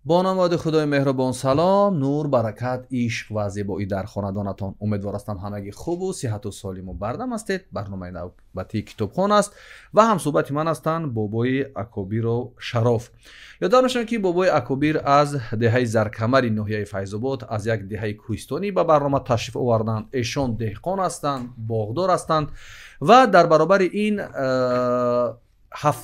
Бо номи Худои меҳрубон салом, нур, баракат, ишқ ва зебоӣ дар хонадонатон. Умедвор ҳастам ҳамагӣ хубу сиҳату солиму бардам ҳастед. Барномаи навбатии китобхон аст ва ҳамсӯҳбати ман ҳастанд бобои Акобиру Шароф. Ёдовар мешавам, ки бобои Акобир аз деҳаи Заркамари ноҳияи Файзобод, аз як деҳаи кӯҳистонӣ ба барнома ташриф оварданд. Эшон деҳқон ҳастанд, боғдор ҳастанд ва дар баробари ин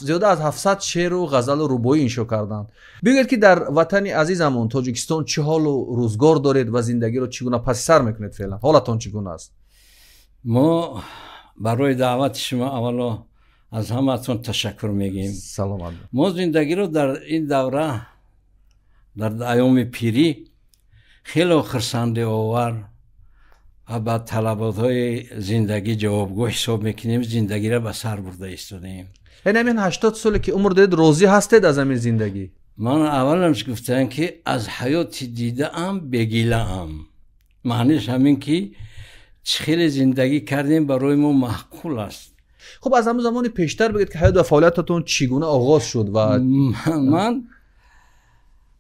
зиёда аз 700 шеъру ғазалу рубоӣ иншо карданд. Бигӯед, ки дар ватани азизамон Тоҷикистон чӣ ҳолу рӯзгор доред ва зиндагиро чӣ гуна паси сар мекунед? Феълан ҳолатон чӣ гуна аст? Мо барои даъвати шумо аввало аз ҳамаатон ташаккур мегӯем. Саломат. Мо зиндагиро дар ин давра, дар айёми пирӣ, хело хурсандиовар ва ба талаботҳои зиндагӣ ҷавобгӯ ҳисоб мекунем. Зиндагиро ба сар бурда истодаем. Яъне ҳамин 80 соле ки умр доред, розӣ ҳастед аз ҳамин зиндагӣ? Ман авваланш гуфтаам, ки аз ҳаёти дидаам бегилаам. Маъниш ҳамин, ки чӣ хеле зиндагӣ кардем, барои мо маъқул аст. Хуб, аз ҳамон замони пештар бигӯед, ки ҳаёт ва фаъолиятатон чӣ гуна оғоз шуд ва Ман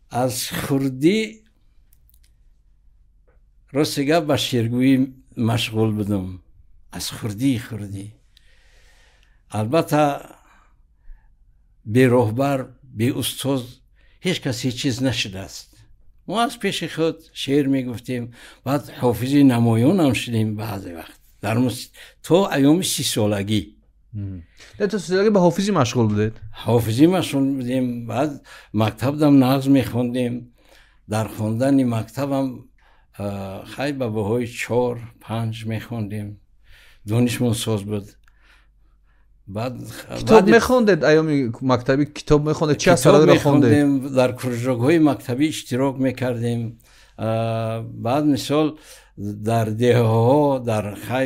аз хурдӣ, рости гап, ба шеъргӯӣ машғул будам аз хурдии хурдӣ. Албатта, бероҳбар, беустоз ҳеҷ кас ҳеҷ чиз нашудааст. Мо аз пеши худ шеър мегуфтем, баъд ҳофизи намоёнам шудем баъзе вақт дар то айёми 30-солагӣ. То 30-солагӣ ба ҳофизӣ машғул будед? Ҳофизӣ машғул будем. Баъд мактабдам нағз мехондем. Дар хондани мактабам хай ба баҳои 4-5 мехондем, донишмон соз буд. Баъд Китоб мехондед? Айёми мактабӣ китоб мехондед? Чӣ асарҳоро хондед? Дар кружокҳои мактабӣ иштирок мекардем. Баъд, мисол, дар деҳаҳо, дар хай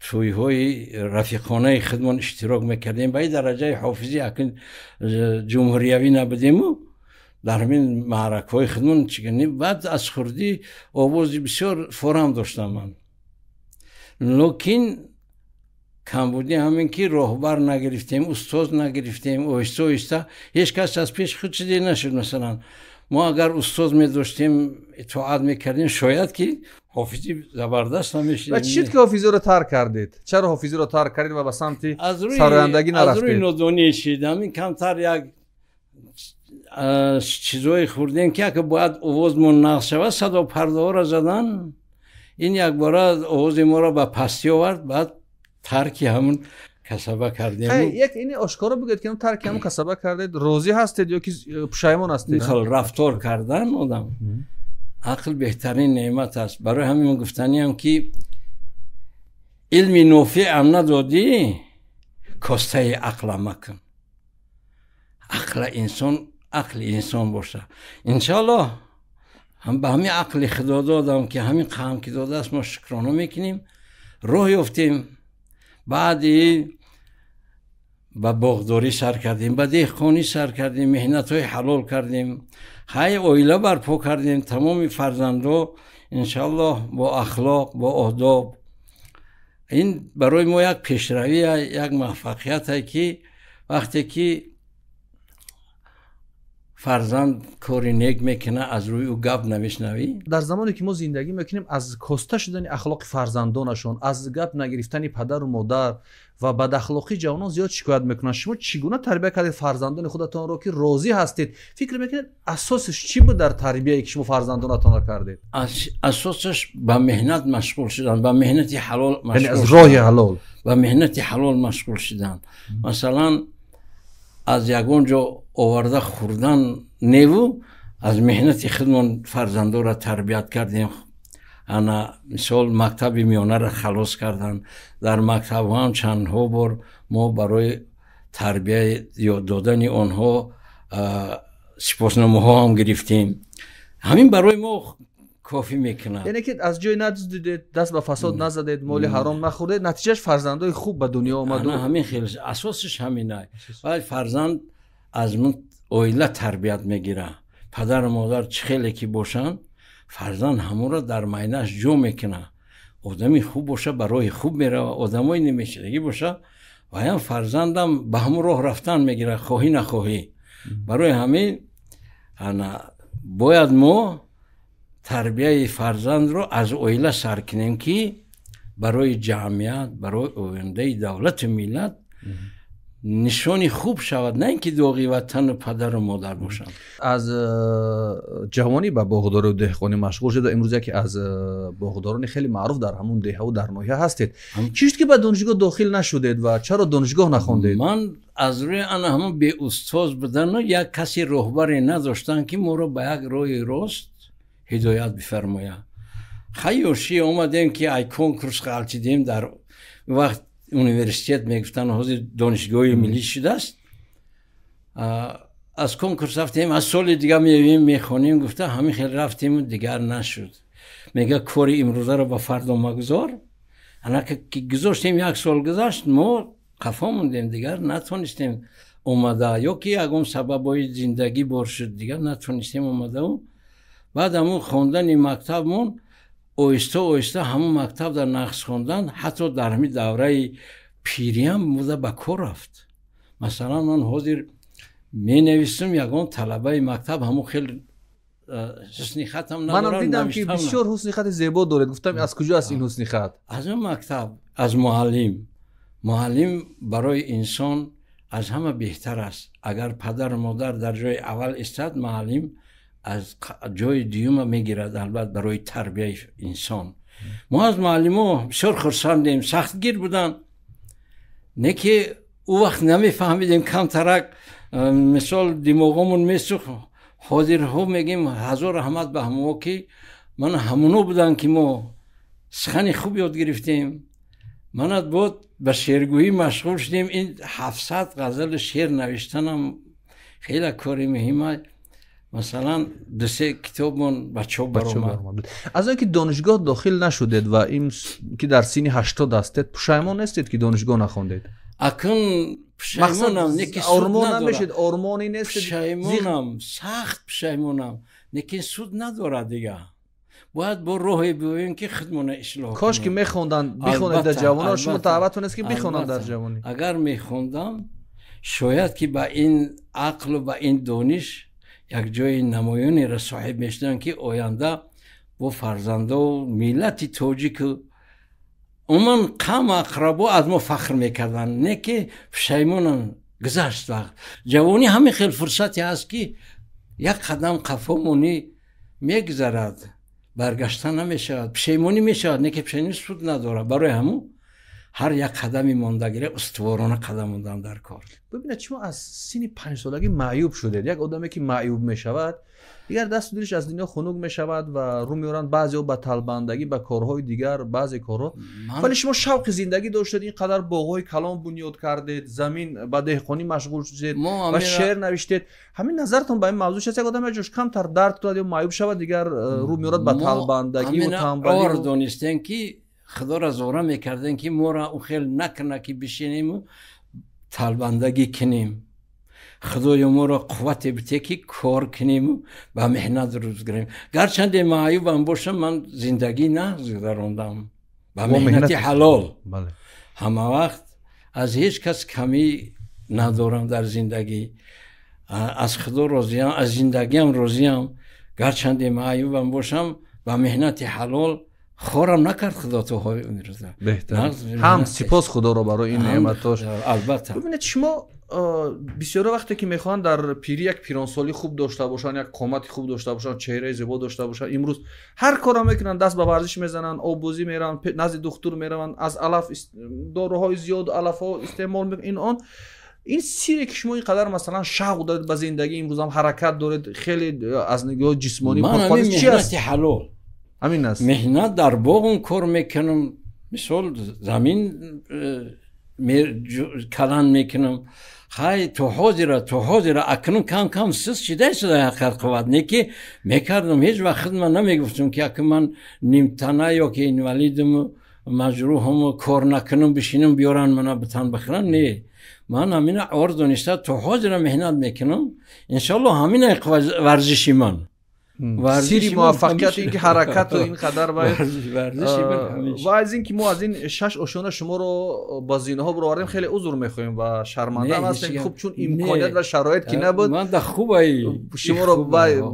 тӯйҳои рафиқонаи худмон иштирок мекардем. Ба ин дараҷаи ҳофизӣ акн ҷумҳуриявӣ набудему, дар ҳамин маъракаҳои худмон чигани. Баъд аз хурдӣ овози бисёр форам доштам ман, лекин камбудӣ ҳамин, ки роҳбар нагирифтем, устоз нагирифтем. Оҳиста оҳиста ҳеҷ кас аз пеши худ чизе нашуд. Масалан, мо агар устоз медоштем, итоат мекардем, шояд ки ҳофизи забардаст намешудем. Ва чӣ шуд, ки ҳофизиро тарк кардед? Чаро ҳофизиро тарк кардед ва ба самти сарояндагӣ нарафтед? Аз рӯи нодонӣ шид. Ҳамин камтар як чизое хӯрдем, ки ака бояд овозмон нағз шавад, садопардаҳоро задан. Ин якбора овози моро ба пастӣ овард. Баъд тарки ҳамун касаба кардем. Як ини ошкоро бигӯед, ки тарки ҳамун касаба кардед, розӣ ҳастед ё ки пушаймон ҳастед? Хел рафтор кардан одам, ақл беҳтарин неъмат аст. Барои ҳамин гуфтаниам, ки илми нофеъам надодӣ, костаи ақла макун. Ақла инсон, ақли инсон боша. Иншоаллоҳ, ба ҳамин ақли Худо додам, ки ҳамин қавм ки додааст, мо шукрона мекунем. Роҳ ёфтем. Баъди ба боғдорӣ сар кардем, ба деҳқонӣ сар кардем, меҳнатҳои ҳалол кардем, хай оила барпо кардем. Тамоми фарзандо, иншоаллоҳ, бо ахлоқ, бо одоб. Ин барои мо як пешравӣ, як муваффақияте, ки вақте ки фарзанд кори нек мекунад, аз рӯи ӯ гап намешнавӣ. Дар замоне ки мо зиндагӣ мекунем, аз коста шудани ахлоқи фарзандонашон, аз гап нагирифтани падару модар ва бадахлоқии ҷавонон зиёд шикоят мекунанд. Шумо чӣ гуна тарбия кардед фарзандони худатонро, ки розӣ ҳастед? Фикр мекунед, асосаш чӣ буд дар тарбияе, ки шумо фарзандонатонро кардед? Асосаш ба меҳнат машғул шудан, ба меҳнати ҳалол. Яъне аз роҳи ҳалол. Ба меҳнати ҳалол машғул шудан. Масалан, аз ягон ҷо оварда хӯрдан неву, аз меҳнати худмон фарзандоро тарбият кардем. Ана, мисол, мактаби миёнаро халос кардан. Дар мактабҳоам чандҳо бор мо барои тарбия ёд додани онҳо сипосномаҳо ҳам гирифтем. Ҳамин барои мо кофӣ мекунад. Яъне ки аз ҷой надуздидед, даст ба фасод назадед, моли ҳаром нахӯрдед, натиҷааш фарзандои хуб ба дунё омаду. Ҳамин хел, асосиш ҳамина. Вале фарзанд аз оила тарбият мегирад. Падару модар чӣ хеле ки бошанд, фарзанд ҳамонро дар майнааш ҷо мекунад. Одами хуб боша, ба роҳи хуб мерава, одамои немешидагӣ боша, ваям фарзандам ба ҳамон роҳ рафтан мегирад, хоҳӣ нахоҳӣ. Барои ҳамин Ана бояд мо тарбияи фарзандро аз оила сар кунем, ки барои ҷамъият, барои ояндаи давлату миллат нишони хуб шавад, на ин ки доғи ватану падару модар бошанд. Аз ҷавонӣ ба боғдорию деҳқонӣ машғул шуда, имрӯз яке аз боғдорони хеле маъруф дар ҳамон деҳаву дар ноҳия ҳастед. Чӣ шуд, ки ба донишгоҳ дохил нашудед ва чаро донишгоҳ нахондед? Ман аз рӯи ана ҳамон беустоз будану як каси роҳбаре надоштан, ки моро ба як роҳи рост ҳидоят бифармояд. Хай, ёшӣ омадем, ки ай конкурс ғалтидем. Дар вақт университет мегуфтанд, ҳозир донишгоҳи миллӣ шудааст. Аз конкурс рафтем, аз соли дигар меоем, мехонем гуфта, ҳамин хел рафтему дигар нашуд. Мега, кори имрӯзаро ба фардо магузор. Анака ки гузоштем, як сол гузашт, мо қафо мондем, дигар натонистем омада, ё ки ягон сабабҳои зиндагӣ бор шуд, дигар натонистем омадау. Баъд ҳамун хондани мактабмон оҳиста оҳиста, ҳамун мактаб дар нақс хондан, ҳатто дар ҳамин давраи пириам буда, ба кор рафт. Масалан, ман ҳозир менависам, ягон талабаи мактаб ҳамун хел ҳусни хатам надорам. Манам дидам, ки бисёр ҳусни хати зебо доред. Гуфтам, аз куҷо аст ин ҳусни хат? Аз он мактаб, аз муаллим. Муаллим барои инсон аз ҳама беҳтар аст. Агар падару модар дар ҷои аввал истад, муаллим аз ҷои дуюма мегирад, албатта, барои тарбияи инсон. Мо аз муаллимо бисёр хурсандем. Сахтгир буданд, не ки ӯ вақт намефаҳмидем, камтарак, мисол, димоғомон месӯхт. Ҳозирҳо мегем, ҳазор раҳмат ба ҳамоҳо, ки ман ҳамоно буданд, ки мо сухани хуб ёд гирифтем. Манат бод ба шеъргӯӣ машғул шудем. Ин 700 ғазали шеър навиштанам хеле кори муҳима. Масалан, дусе китобмон ба чоп баромад. Аз он ки донишгоҳ дохил нашудед ва ин ки дар синни 80 ҳастед, пушаймон нестед, ки донишгоҳ нахондед? Акун пушаймонам, не ки ормон намешед, ормони нестед? Пушаймонам, сахт пушаймонам, лекин суд надорад. Дигар бояд бо роҳе биёем, ки худмона ислоҳ. Кош ки мехонданд, бихонед дар ҷавонон. Шумо даъватон аст, ки бихонанд дар ҷавонӣ. Агар мехондам, шояд ки ба ин ақлу ба ин дониш як ҷои намоёнеро соҳиб мешудам, ки оянда бо фарзандову миллати тоҷику умуман қавму ақрабо аз мо фахр мекарданд. Не ки пушаймонам, гузашт вақт. Ҷавонӣ ҳамин хел фурсате ҳаст, ки як қадам қафо монӣ, мегузарад, баргашта намешавад. Пушаймонӣ мешавад, не ки пушаймонӣ суд надорад. Барои ҳамун ҳар як қадами мондагире устуворона қадам мондан дар кор. Бибинед, шумо аз синни 5-солагӣ маъюб шудед. Як одаме, ки маъюб мешавад, дигар дасту дилаш аз дунё хунук мешавад ва рӯ меоранд баъзеҳо ба талбандагӣ, ба корҳои дигар, баъзе корҳо. Вале шумо шавқи зиндагӣ доштед, ин қадар боғҳои калон бунёд кардед, замин ба деҳқонӣ машғул шудед ва шеър навиштед. Ҳамин назаратон ба ин мавзӯъ чист? Як одам ҷош камтар дард кунад ё маъюб шавад, дигар рӯ меорад ба талбандагӣ ва танбалӣ. Ор донистем, ки худоро зора мекардем, ки моро ӯ хел накуна, ки бишинему талбандагӣ кунем. Худоё, моро қуввате бите, ки кор кунему ба меҳнат рӯз гирем. Гарчанде маъюбам бошам, ман зиндагӣ нағз гузарондам ба меҳнати ҳалол. Ҳама вақт аз ҳеҷ кас камӣ надорам дар зиндагӣ. Аз худо розиям, аз зиндагиам розиям. Гарчанде маъюбам бошам, ба меҳнати ҳалол хорам накард худо то имрӯза. Беҳтар ҳам сипос худоро барои ин неъматош. Албатта. Бибинед, шумо бисёра вақте ки мехоҳанд дар пирӣ як пиронсолӣ хуб дошта бошанд, як қомати хуб дошта бошанд, чеҳраи зебо дошта бошанд, имрӯз ҳар корро мекунанд: даст ба варзиш мезананд, оббозӣ мераванд, назди духтур мераванд, аз алаф, доруҳои зиёд, алафҳо истеъмол мекунанд. Ин он ин сире, ки шумо ин қадар, масалан, шавқ доред ба зиндагӣ, имрӯзам ҳаракат доред, хеле аз нигоҳи ҷисмонӣ? Чи аст? Ҳалол. Ҳамин аст. Меҳнат, дар боғум кор мекунам, мисол, замин калан мекунам. Хай, то ҳозира акнун кам кам суст шуда ҳақиқат қувват, не ки мекардам. Ҳеҷ вақт ман намегуфтам, ки аки ман нимтана ё ки инвалидуму маҷрӯҳуму кор накунам, бишинам, биёран мана битан бихӯрам. Не, ман ҳамина ор дониста то ҳозира меҳнат мекунам. Иншоалло, ҳамина варзиши ман. Сири муваффақият ин ки ҳаракату ин қадар ва аз ин ки мо аз ин шаш ошёна шуморо ба зинаҳо баровардем, хеле узр мехоҳем ва шарманда ҳастем. Хуб, чун имконият ва шароит ки набуд, шуморо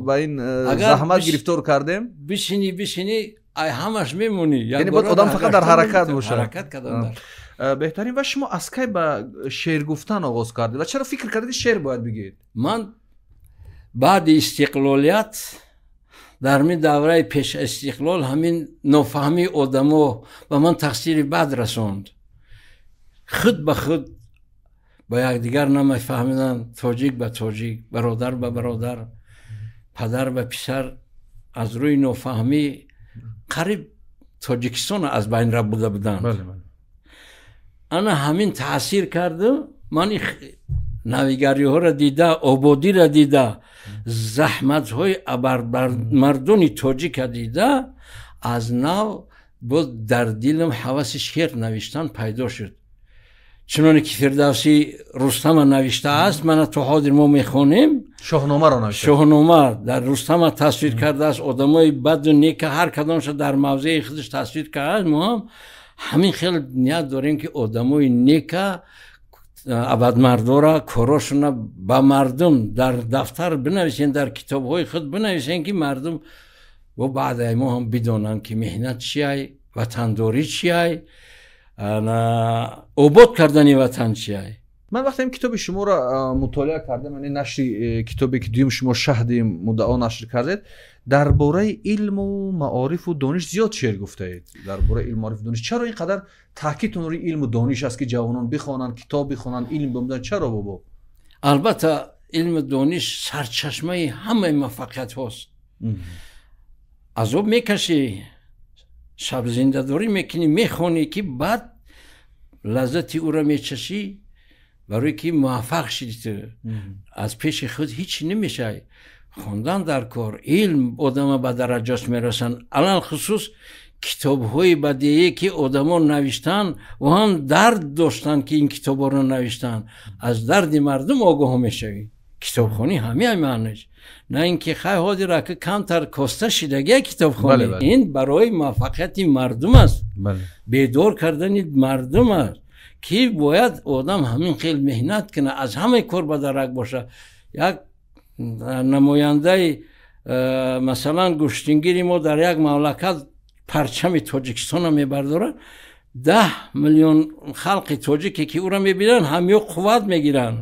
ба ин заҳмат гирифтор кардем. Бишинӣ бишинӣ, ай ҳамаш мемонӣ. Яъне бояд одам фақат дар ҳаракат бошад. Ҳаракат кардан беҳтарин. Ва шумо аз кай ба шеър гуфтан оғоз кардед ва чаро фикр кардед ки шеър бояд бигӯед? Ман баъди истиқлолият, дар ҳамин давраи пеш аз истиқлол, ҳамин нофаҳмии одамо ба ман тақсири бад расонд. Худ ба худ ба якдигар намефаҳмиданд, тоҷик ба тоҷик, бародар ба бародар, падар ба писар. Аз рӯи нофаҳмӣ қариб Тоҷикистонро аз байн рабуда буданд. Ана ҳамин таъсир карду ман навигариҳоро дида, ободиро дида, заҳматҳои абармардони тоҷика дида, аз нав боз дар дилам ҳаваси шеър навиштан пайдо шуд. Чуноне ки Фирдавсӣ Рустама навиштааст, мана то ҳозир мо мехонем. Шоҳномаро навишта. Шоҳнома дар Рустама тасвир кардааст, одамои баду нека ҳар кадомша дар мавзеи худаш тасвир кардааст. Мо ҳам ҳамин хел ният дорем, ки одамои нека, абадмардора корошона ба мардум дар дафтар бинависем, дар китобҳои худ бинависем, ки мардум бо баъдаи мо ҳам бидонанд, ки меҳнат чиай, ватандорӣ чиай, обод кардани ватан чиай. Ман вақте ин китоби шуморо мутолиа кардам, яъне нашри китобе ки дуюм шумо Шаҳди муддао нашр кардед, дар бораи илму маорифу дониш зиёд шеър гуфтаед. Дар бораи илму маорифу дониш чаро ин қадар таъкидтон рӯи илму дониш аст, ки ҷавонон бихонанд, китоб бихонанд, илм бимонанд? Чаро, бобо? Албатта, илму дониш сарчашмаи ҳамаи муваффақиятҳост. Азоб мекашӣ, шабзиндадорӣ мекунӣ, мехонӣ, ки баъд лаззати ӯро мечашӣ, барои ки муваффақ шидӣ ту. Аз пеши худ ҳеҷ намешавӣ. Хондан дар кор, илм одама ба дараҷош мерасанд. Алалхусус китобҳои бадие, ки одамон навиштанд ва ҳам дард доштанд, ки ин китобҳоро навиштанд, аз дарди мардум огоҳ мешавӣ. Китобхонӣ ҳамин маънаш, на ин ки хай ҳозир ака камтар коста шидагия китобхонӣ. Ин барои муваффақияти мардум аст, бедор кардани мардум аст, ки бояд одам ҳамин хел меҳнат кунад, аз ҳамаи кор ба дарак бошад. Як намояндаи, масалан, гӯштингири мо дар як мамлакат парчами Тоҷикистонро мебардорад, 10 миллион халқи тоҷике ки ӯро мебинанд, ҳамё қувват мегиранд.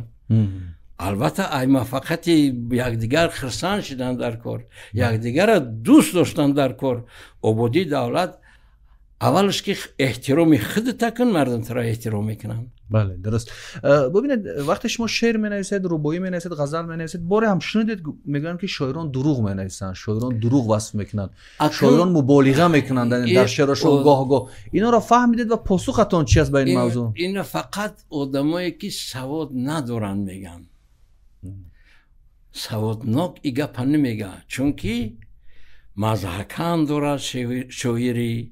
Албатта, ай муваффақияти якдигар хирсанд шидан дар кор, якдигарро дӯст доштан дар кор, ободии давлат. Аввалаш ки эҳтироми худата кун, мардум туро эҳтиром мекунанд. Бале, дуруст. Бубинед, вақте шумо шеър менависед, рубоӣ менависед, ғазал менависед, боре ҳам шунидед, мегӯянд, ки шоирон дурӯғ менависанд, шоирон дурӯғ васф мекунанд, шоирон муболиға мекунанд дар шеърашон гоҳ-гоҳ. Инҳоро фаҳмидед ва посухатон чи аст ба ин мавзӯъ? Инро фақат одамое ки савод надоранд мегӯянд. Саводнок и гапа намегӯяд, чунки мазҳака ҳам дорад шоирӣ,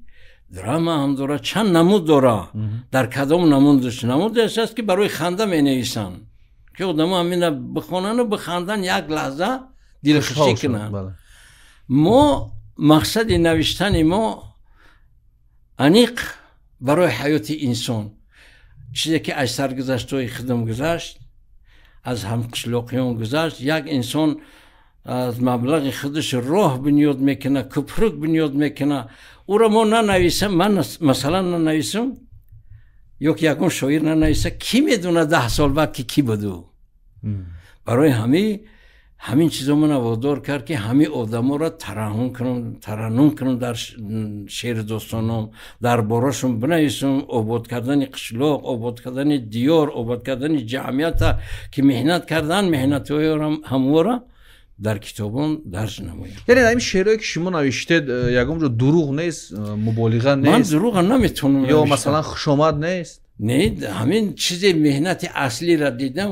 драма ҳам дорад, чанд намуд дорад. Дар кадом намудаш? Намудаш аст, ки барои ханда менависанд, ки одамо ҳамина бихонану биханданд, як лаҳза дилхушӣ кунанд. Мо мақсади навиштани мо аниқ барои ҳаёти инсон, чизе ки аз саргузаштҳои худам гузашт, аз ҳамқишлоқиён гузашт. Як инсон аз маблағи худаш роҳ бунёд мекунад, кӯпрук бунёд мекунад, ӯро мо нанависам, ман масалан нанависам ё ки ягон шоир нанависа, кӣ медонад 10 сол баъд ки кӣ буд ӯ? Барои ҳамин чизо мана водор кард, ки ҳамин одаморо тараҳум кунам, тараннум кунам дар шеъри достоном, дар борашон бинависам. Обод кардани қишлоқ, обод кардани диёр, обод кардани ҷамъията, ки меҳнат кардан, меҳнатҳои ҳамвора дар китобон дарҷ намоям. Яъне дар ин шеърое ки шумо навиштед, ягон ҷо дурӯғ нест, муболиға нест? Ман дурӯға наметавонам. Ё масалан хушомад нест? Не, ҳамин чизе меҳнати аслиро дидам,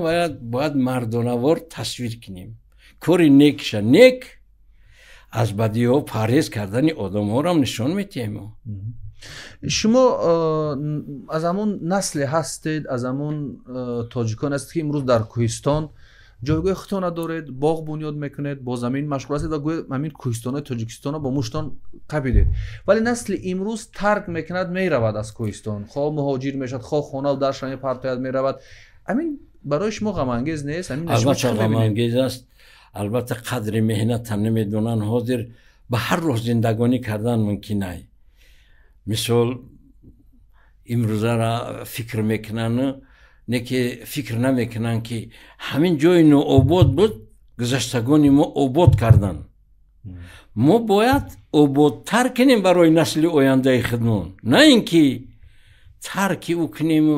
бояд мардонавор тасвир кунем. Кори некша нек, аз бадиҳо парҳез кардани одамҳоро нишон медиҳем. Шумо аз ҳамон насле ҳастед, аз ҳамон тоҷикон ҳастед, ки имрӯз дар кӯҳистон ҷойгоҳи худтона доред, боғ бунёд мекунед, бо замин машғул ҳастед ва гӯё ҳамин кӯҳистонои Тоҷикистонро бо муштон қапидед. Вале насли имрӯз тарк мекунад, меравад аз кӯҳистон, хоҳ муҳоҷир мешавад, хоҳ хонаву дарша мепартояд, меравад. Ҳамин барои шумо ғамангез нест? Албатта ғамангез аст. Албатта қадри меҳнатам намедонанд. Ҳозир ба ҳар роҳ зиндагонӣ кардан мумкин ай. Мисол имрӯзара фикр мекунанд, не ки фикр намекунанд, ки ҳамин ҷои нообод буд, гузаштагони мо обод карданд. Мо бояд ободтар кунем барои насли ояндаи худмон, на ин ки тарки ӯ кунему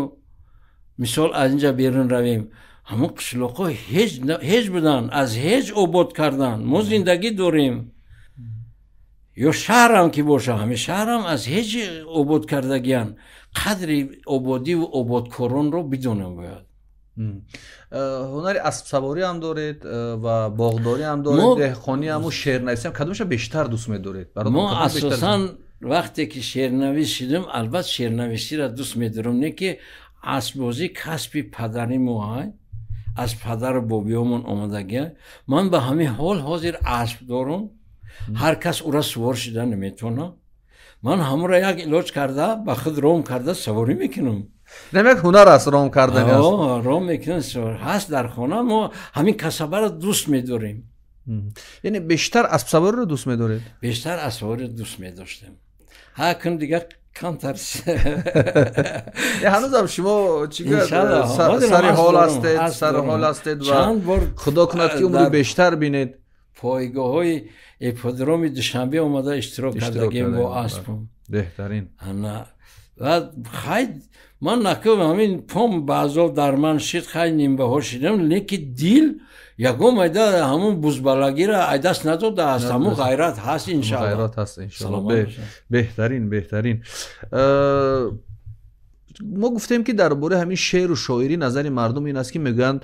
мисол аз инҷа берун равем. Ҳамон қишлоқҳо ҳеҷ буданд, аз ҳеҷ обод карданд. Мо зиндагӣ дорем. Ё шаҳрам ки боша, ҳамин шаҳрам аз ҳеҷ обод кардагиянд. Қадри ободиву ободкоронро бидонем бояд. Ҳунари аспсаворӣ ҳам доред ва боғдорӣ ҳам доред, деҳқонӣ ҳаму шеърнависӣ ҳам. Кадомаша бештар дӯст медоред? Мо асосан вақте ки шеърнавис шудем, албатта шеърнависиро дӯст медорам, не ки аспбозӣ касби падари мо ай, аз падару бобиёмон омадагия. Ман ба ҳамин ҳол ҳозир асп дорам, ҳар кас ӯра сувор шуда наметавонад. Ман ҳамонро як илоҷ карда ба худ ром карда саворӣ мекунам. Демак ҳунар аст ром кардани аст. Ром мекунам, ҳаст дар хона. Мо ҳамин касабаро дӯст медорем. Яъне бештар аспсавориро дӯст медоред? Бештар аспсавориро дӯст медоштем. Ҳа кун дигар камтар. Ҳанӯзам шумо чӣ сари ҳол ҳастед, сари ҳол ҳастед ва худо кунад ки умри бештар бинед. Пойгоҳҳои ипподроми Душанбе омада иштирок кардагем бо аспам. Беҳтарин. Хай ман накунам ҳамин пом баъзо дар ман шид, хай нимбаҳо шидам, лекин дил ягон майда ҳамун бузбалагиро ай даст надодааст. Ҳамун ғайрат ҳаст иншаллоҳ. Ғайрат ҳаст иншаллоҳ. Беҳтарин, беҳтарин. Мо гуфтем ки дар бораи ҳамин шеъру шоирӣ назари мардум ин аст, ки мегӯянд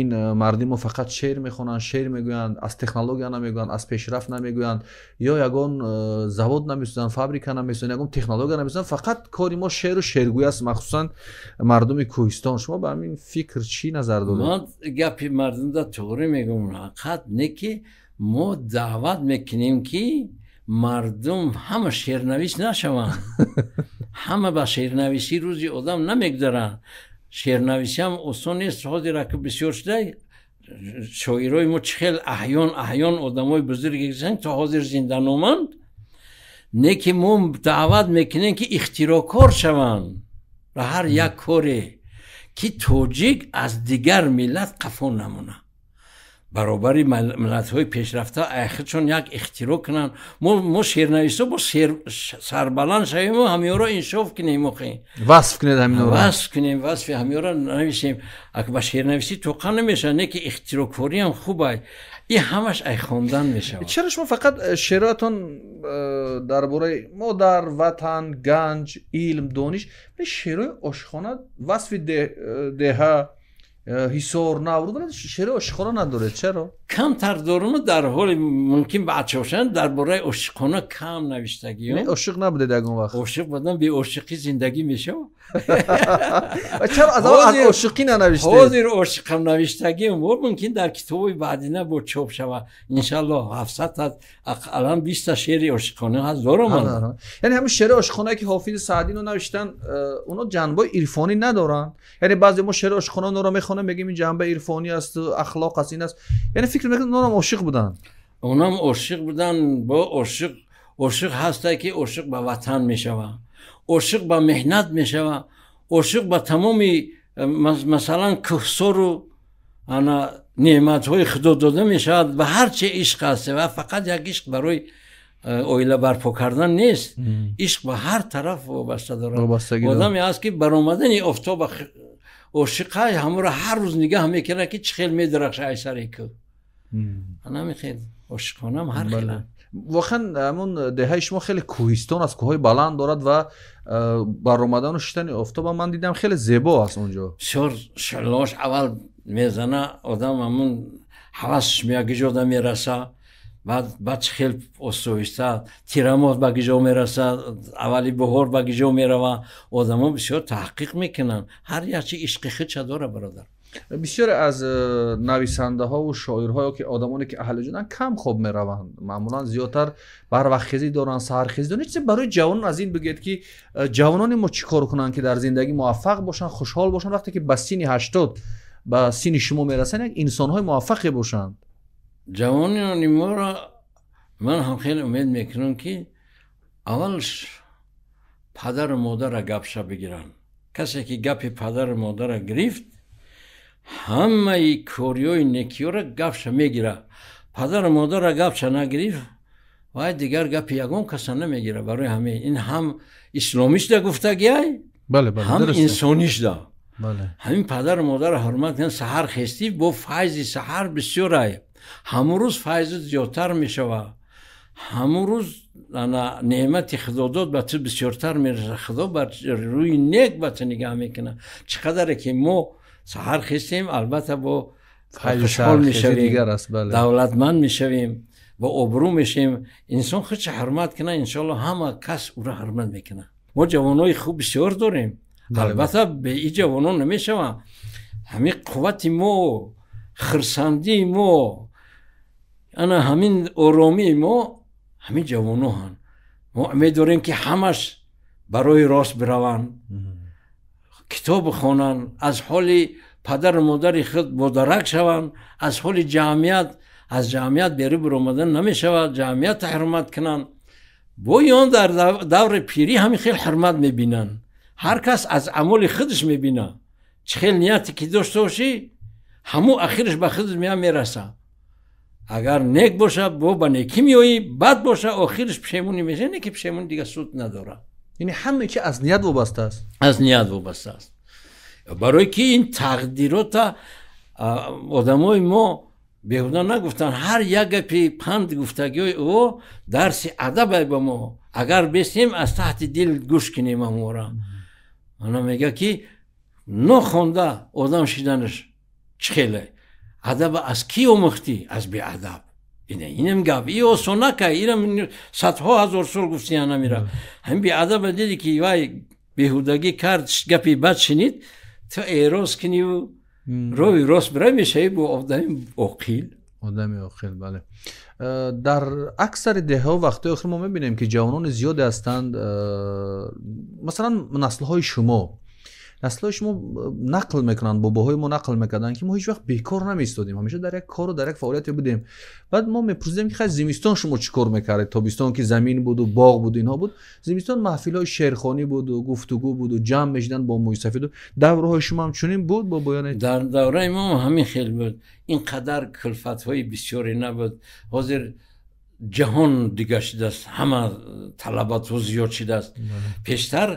ин марди мо фақат шеър мехонанд, шеър мегӯянд, аз технология намегӯянд, аз пешрафт намегӯянд, ё ягон завод намесозанд, фабрика намесозанд, ягон технология намесозанд, фақат кори мо шеъру шеъргӯй аст, махсусан мардуми кӯҳистон. Шумо ба ҳамин фикр чӣ назар доред? Ман гапи мардумда туғрӣ мегӯям, ҳақиқат не ки мо даъват мекунем, ки мардум ҳама шеърнавис нашаванд. Ҳама ба шеърнависӣ рӯзи одам намегузаранд. Шеърнависӣ ҳам осон нест. Ҳозир ака бисёр шуда шоирои мо чӣ хел аҳён аҳён одамои бузурге гузаштанд, то ҳозир зинданоманд. Не ки мо даъват мекунем, ки ихтирокор шаванд ба ҳар як коре, ки тоҷик аз дигар миллат қафо намонад. Баробари миллатҳои пешрафта айхудшон як ихтироъ кунанд. Мо шеърнависо бо сарбаланд шавему ҳамиёро иншоф кунем, охи васф кунед ҳаминро, васф кунем, васфи ҳамиёро нависем. Ак ба шеърнависӣ тоқа намешавад, не ки ихтироъкориам хуб ай. Ин ҳамаш ай хондан мешавад. Чаро шумо фақат шеъротон дар бораи модар, ватан, ганҷ, илм, дониш, шеърҳои ошиқона, васфи деҳа, ҳисор, Наврӯз, вале шеъри ошиқона надоред? Чаро? Камтар дорум, дар ҳоли мумкин бача бошанд, дар бораи ошиқона кам навиштагиём. Ошиқ набудед ягон вақт? Ошиқ будам, беошиқӣ зиндагӣ мешавад. Чаро аз аввал аз ошиқӣ нанавиштед? Ҳозир ошиқам навиштагиам, мумкин дар китоби баъдина бо чоп шавад иншаллоҳ. 700 ақаллан 20та шеъри ошиқона ҳаст дорам. Яъне ҳамин шеъри ошиқонае ки Ҳофизи Саъдино навиштанд, оно ҷанбаи ирфонӣ надоранд? Яъне баъзе мо шеъри ошиқона онро мехонем, мегӯем ин ҷанба ирфонӣ аст, ахлоқ аст, ин аст, яъне фикр мекунем онам ошиқ буданд. Онам ошиқ буданд. Бо ошиқ ошиқ ҳасте ки ошиқ ба ватан мешавад, ошиқ ба меҳнат мешавад, ошиқ ба тамоми масалан кӯҳсору ана неъматҳои худо дода мешавад. Ба ҳар чи ишқ аст, ва фақат як ишқ барои оила барпо кардан нест, ишқ ба ҳар тараф вобаста дорад. Одаме ҳаст ки баромадани офтоба ошиқа, ҳамонро ҳар рӯз нигаҳ мекунад, ки чӣ хел медарахша ай сари кӯҳ. Ана хел ошиқонаам ҳар хела. Воқеан ҳамон деҳаи шумо хеле кӯҳистон аст, кӯҳҳои баланд дорад ва баромадану шиштани офтоба ман дидам, хеле зебо аст онҷо. Бисёр шалош аввал мезана, одам ҳамун ҳавасш меяд, гиҷода мераса, баъд чӣ хел остоиста тирамоҳ ба гиҷо мераса, аввали баҳор ба гиҷо мерава. Одамо бисёр таҳқиқ мекунанд, ҳар як чи ишқи худша дора, бародар. Бисёре аз нависандаҳову шоирҳо ё ки одамоне ки аҳли ҷуданд кам хоб мераванд, маъмулан зиёдтар барвақтхезӣ доранд, саҳархезӣ доранд. Чизе барои ҷавонон аз ин бигӯед, ки ҷавонони мо чӣ кор кунанд, ки дар зиндагӣ муваффақ бошанд, хушҳол бошанд, вақте ки ба синни 80, ба синни шумо мерасанд, як инсонҳои муваффақе бошанд. Ҷавонони моро ман ҳам хеле умед мекунам, ки аввал падару модарро гапша бигиранд. Касе ки гапи падару модарро гирифт, ҳамаи кориҳои некиёро гапша мегирад. Падару модарро гапша нагирифт, вай дигар гапи ягон каса намегирад. Барои ҳамин ин ҳам исломишда гуфтагиай, ҳам инсонишда. Ҳамин падару модарро ҳурмат кунанд. Саҳар хестӣ, бо файзи саҳар бисёрай, ҳамун рӯз файзи зиёдтар мешавад, ҳамун рӯз неъмати худодод ба ту бисёртар мерасад. Худо бар рӯи нек ба ту нигаҳ мекунад. Чӣ қадаре ки мо саҳар хестем, албатта бо хушҳол мешавем, давлатманд мешавем, бо обрӯ мешавем. Инсон худша ҳурмат кунад, иншоалло ҳама кас ӯро ҳурмат мекунад. Мо ҷавонои хуб бисёр дорем, албатта бе и ҷавонон намешаванд. Ҳамин қуввати мо, хурсандии мо, ана ҳамин оромии мо ҳамин ҷавоноҳанд. Мо умед дорем, ки ҳамаш барои рост бираванд, китоб хонанд, аз ҳоли падару модари худ бодарак шаванд, аз ҳоли ҷамъият, аз ҷамъият берун биромадан намешавад, ҷамъиятро ҳурмат кунанд. Бо он дар даври пирӣ ҳамин хел ҳурмат мебинанд. Ҳар кас аз амоли худаш мебинад. Чӣ хел нияте ки дошта бошӣ, ҳамун ахираш ба худаш меа мерасад. Агар нек бошад, бо ба некӣ меоӣ, бад бошад, охираш пушаймонӣ мешавӣ, не ки пушаймонӣ дигар суд надорад. Яъне ҳама чи аз ният вобаста аст? Аз ният вобаста аст. Барои ки ин тақдирота одамои мо беҳуда нагуфтанд. Ҳар як гапи панд гуфтагиҳои ӯ дарси адабай ба мо. Агар бесем, аз таҳти дил гӯш кунем амора. Ана мега, ки нохонда одам шиданаш чӣ хеле адаба аз кӣ омӯхтӣ? Аз беадаб. Инам гап и осонака, инам садҳо ҳазор сол гуфтиян намира. Ҳамин беадаба диди, ки вай беҳудагӣ кард, гапи бад шинид, ту эъроз куниву роҳи рост бирай, мешавӣ бо одами оқил. Одами оқил, бале. Дар аксари деҳаҳо вақтҳои охир мо мебинем, ки ҷавонони зиёде ҳастанд, масалан наслҳои шумо нақл мекунанд, бобоҳои мо нақл мекарданд, ки мо ҳеҷ вақт бекор намеистодем, ҳамеша дар як кору дар як фаъолияте будем. Баъд мо мепурсидем, ки хай, зимистон шумо чӣ кор мекардед? Тобистон ки замин буду боғ буду инҳо буд, зимистон маҳфилҳои шеърхонӣ буду гуфтугӯ буду ҷамъ мешиданд бо мӯйсафеду. Давраҳои шумо ҳам чунин буд, бобоёне? Дар давраи мо ҳамин хел буд. Ин қадар кулфатҳои бисёре набуд. Ҳозир ҷаҳон дигар шудааст, ҳама талаботҳо зиёд шудааст. Пештар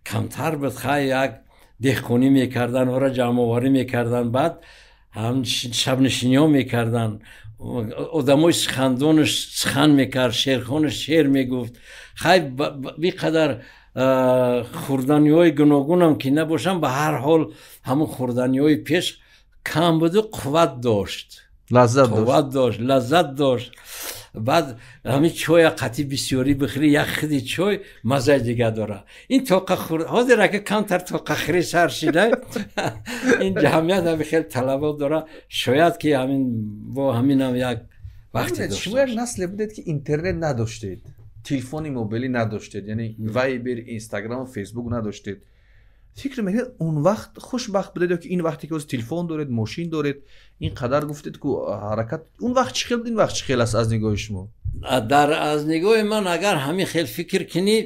камтар буд. Хай, як деҳқонӣ мекарданд, ора ҷамъоварӣ мекарданд, баъд ҳам шабнишиниҳо мекарданд. Одамои сухандонаш сухан мекард, шеърхонаш шеър мегуфт. Хай, биқадар хӯрданиҳои гуногунам ки набошанд, ба ҳар ҳол ҳамун хӯрданиҳои пеш кам буду қувват дошт. Лаззат. Қувват дошт, лаззат дошт. Баъд ҳамин чоя қатӣ бисёрӣ бихӯрӣ, як хиди чой маззаи дигар дорад. Ин тоқа хур ҳозир ака камтар тоқахӯрӣ сар шида, ин ҷамъият ҳами хел талабот дорад. Шояд ки ҳамин бо ҳаминам як вақте дошта. Шумо як насле будед, ки интернет надоштед, телефони мобилӣ надоштед, яъне Вайбер, Инстаграм, Фейсбук надоштед. Фикр мекунед, он вақт хушбахт будед ё ки ин вақте ки ҳозир телефон доред, мошин доред, ин қадар гуфтед ку ҳаракат, он вақт чӣ хел буд, ин вақт чӣ хел аст аз нигоҳи шумо? Дар аз нигоҳи ман, агар ҳамин хел фикр кунӣ,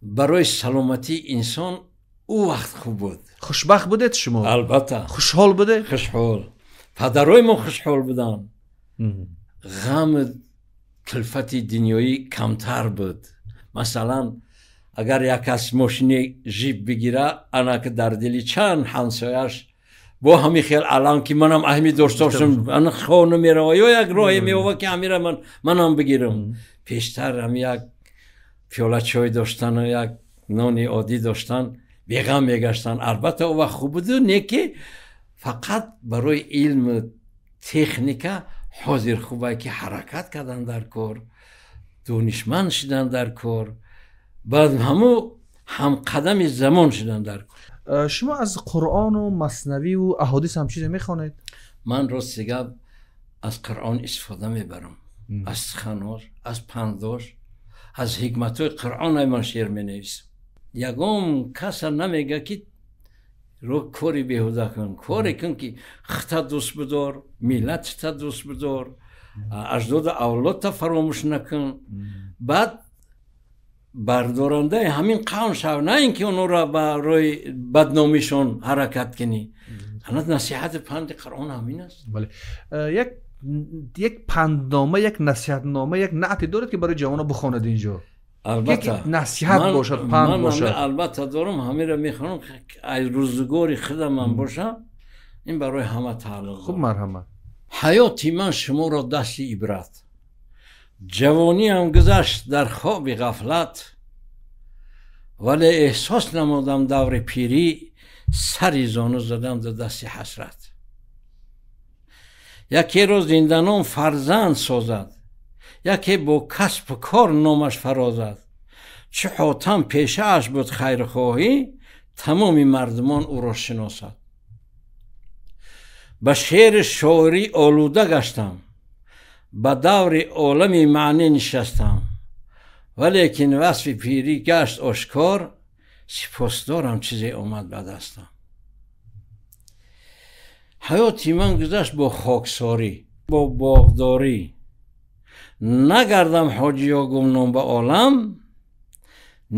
барои саломатии инсон ӯ вақт хуб буд. Хушбахт будед шумо? Албатта. Хушҳол будед? Хушҳол. Падарои мо хушҳол буданд. Ғаму кулфати дунёӣ камтар буд. Масалан, агар як кас мошини Жип бигира, анаки дар дили чанд ҳамсояш бо ҳамин хел алам, ки манам аҳми дошта бошам, ана хона мерава ё як роҳе меова, ки ҳамира манам бигирам. Пештар ҳам як пиёла чой доштану як нони оддӣ доштан, беғам мегаштанд. Албатта, о вақт хуб буду, не ки фақат барои илму техника ҳозир хубае, ки ҳаракат кардан дар кор, донишманд шудан дар кор, баъд ҳаму ҳамқадами замон шудан дар кор. Шумо аз Қуръону Маснавию аҳодис ҳам чизе мехонед? Ман рости гап аз Қуръон истифода мебарам, аз суханош, аз пандош, аз ҳикматҳои Қуръон ман шеър менависам. Ягон каса намега ки ро кори беҳуда кун, коре кун ки худта дӯст бидор, миллатта дӯст бидор, аҷдоду авлодта фаромӯш накун, баъд бардорандаи ҳамин қавм шав, на ин ки онҳоро барои бадномишон ҳаракат кунӣ. Ана насиҳати панди Қуръон ҳамин аст. Бале, як панднома, як насиҳатнома, як наъте доред ки барои ҷавонон бихонед инҷо? Албатта. Насиҳат бошад, панд бошад. Албатта дорам, ҳамеро мехонам, аз рӯзгори худамам бошам, ин барои ҳама тааллуқ. Хуб, марҳамат. Ҳаёти ман шуморо дасти ибрат, ҷавониам гузашт дар хоби ғафлат, вале эҳсос намудам даври пирӣ, сари зону задам дар дасти ҳасрат. Якеро зинданом фарзанд созад, яке бо касбу кор номаш фарозад. Чӣ ҳотам пешааш буд хайрхоҳӣ, тамоми мардумон ӯро шиносад. Ба шеъри шоирӣ олуда гаштам, ба даври олами маънӣ нишастам, валекин васфи пирӣ гашт ошкор, сипосдорам чизе омад ба дастам. Ҳаёти ман гузашт бо хоксорӣ, бо боғдорӣ, нагардам ҳоҷиё гумном ба олам,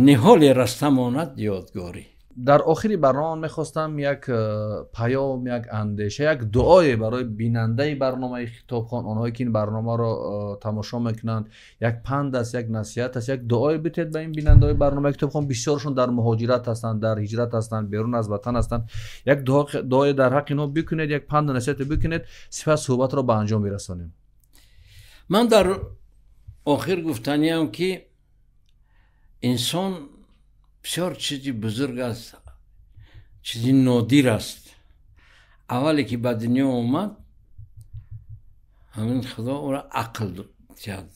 ниҳоле раста монад ёдгорӣ. Дар охири барнома мехостам як паём, як андеша, як дуое барои бинандаи барномаи Китобхон, онҳое ки ин барномаро тамошо мекунанд, як панд аст, як насиҳат аст, як дуое битед ба ин бинандаҳои барномаи Китобхон. Бисёршон дар муҳоҷират ҳастанд, дар ҳиҷрат ҳастанд, берун аз ватан ҳастанд. Як дуое дар ҳаққи инҳо бикунед, як панду насиҳате бикунед, сипас суҳбатро ба анҷом бирасонем. Ман дар охир гуфтаниам ки инсон бисёр чизи бузург аст, чизи нодир аст. Аввале ки ба дунё омад, ҳамин Худо ӯро ақл диҳад.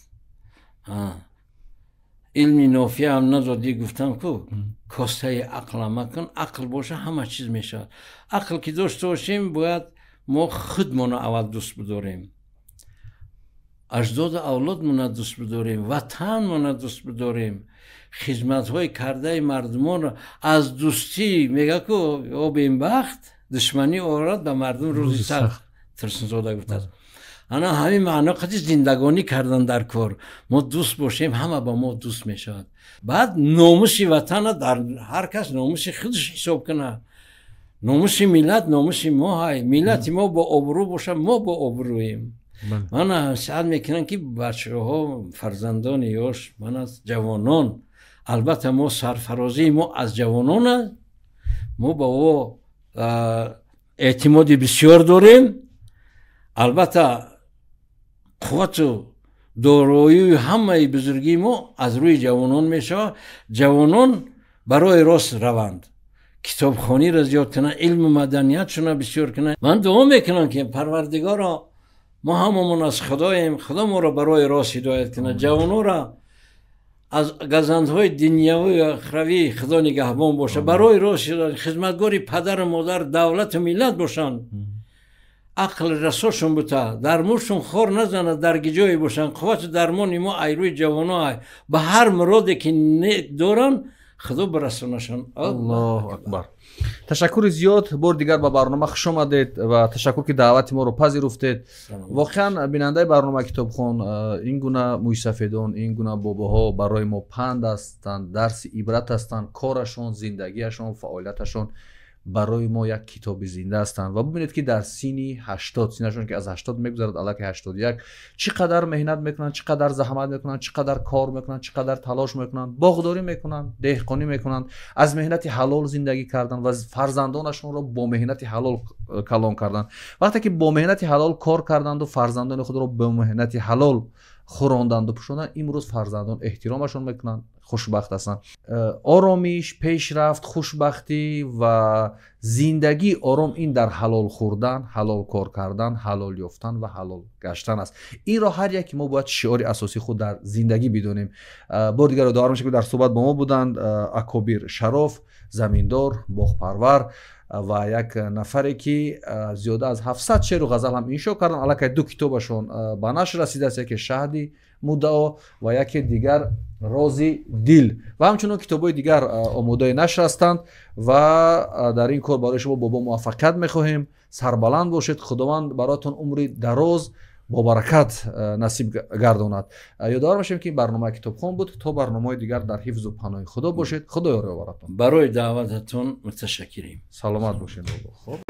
Илми нофия ҳам надодӣ, гуфтам ку костаи ақла макун, ақл боша ҳама чиз мешавад. Ақл ки дошта бошем, бояд мо худмонро аввал дӯст бидорем, аҷдоду авлодмонро дӯст бидорем, ватанмонро дӯст бидорем, хизматҳои кардаи мардумонро аз дӯстӣ мега ку обембахт душманӣ орад ба мардум рӯзи сахт, Турсунзода гуфтааст. Ана ҳамин маъно қади зиндагонӣ кардан дар кор. Мо дӯст бошем, ҳама ба мо дӯст мешавад. Баъд номуси ватана дар ҳар кас номуси худаш ҳисоб кунад. Номуси миллат номуси мо ҳай. Миллати мо бо обрӯ бошад, мо бо обрӯем. Ман насиҳат мекунам ки бачаҳо, фарзандони ёш, ман аз ҷавонон, албатта мо сарфарозии мо аз ҷавонон аст, мо ба ӯ эътимоди бисёр дорем. Албатта қуввату дороию ҳамаи бузургии мо аз рӯи ҷавонон мешавад. Ҷавонон барои рост раванд, китобхониро зиёд кунанд, илму маданиятшонро бисёр кунанд. Ман дуо мекунам ки Парвардигоро, мо ҳамамон аз Худоем, Худо моро барои рост ҳидоят кунад, ҷавононро аз газандҳои дунявию охиравӣ Худо нигаҳбон бошад, барои рост ҳидоят, хизматгори падару модар, давлату миллат бошанд, ақл расошон бута, дар мушшон хор назанад, дар гиҷое бошанд. Қуввату дармони мо айрӯи ҷавоно ай, ба ҳар муроде ки доранд Худо бирасонашон. Аллоҳу акбар. Ташаккури зиёд, бори дигар ба барнома хуш омадед ва ташаккур ки даъвати моро пазируфтед. Воқеан бинандаи барномаи Китобхон, ин гуна мӯйсафедон, ин гуна бобоҳо барои мо панд ҳастанд, дарси ибрат ҳастанд. Корашон, зиндагиашон, фаъолияташон барои мо як китоби зинда ҳастанд. Ва бубинед ки дар синни 80, синашон ки аз 80 мегузарад, аллакай 81, чӣ қадар меҳнат мекунанд, чӣ қадар заҳмат мекунанд, чӣ қадар кор мекунанд, чӣ қадар талош мекунанд, боғдорӣ мекунанд, деҳқонӣ мекунанд, аз меҳнати ҳалол зиндагӣ кардан ва фарзандонашонро бо меҳнати ҳалол калон кардан. Вақте ки бо меҳнати ҳалол кор карданду фарзандони худро бо меҳнати ҳалол Хӯронданду пӯшондан, имрӯз фарзандон эҳтиромашон мекунанд, хушбахт ҳастанд. Оромиш, пешрафт, хушбахтӣ ва зиндагии ором ин дар ҳалол хӯрдан, ҳалол кор кардан, ҳалол ёфтан ва ҳалол гаштан аст. Инро ҳар яке мо бояд шиори асосии худ дар зиндагӣ бидонем. Бори дигар ёдовар мешавем, ки дар суҳбат бо мо буданд Акобир Шароф, заминдор, боғпарвар ва як нафаре, ки зиёда аз 700 шеъру ғазал ҳам иншо карданд. Аллакай ду китобашон ба нашр расидааст: яке «Шаҳди муддао» ва яке дигар «Рози дил», ва ҳамчунон китобҳои дигар омодаи нашр ҳастанд. Ва дар ин кор барои шумо, бобо, муваффақият мехоҳем. Сарбаланд бошед, Худованд бароятон умри дароз бобаракат насиб гардонад. Ёдовар мешавем, ки ин барномаи «Китобхон» буд. То барномаҳои дигар дар ҳифзу паноҳи Худо бошед. Худо ёри оваратон. Барои даъвататон муташаккирем. Саломат бошед, бобо. Хоб.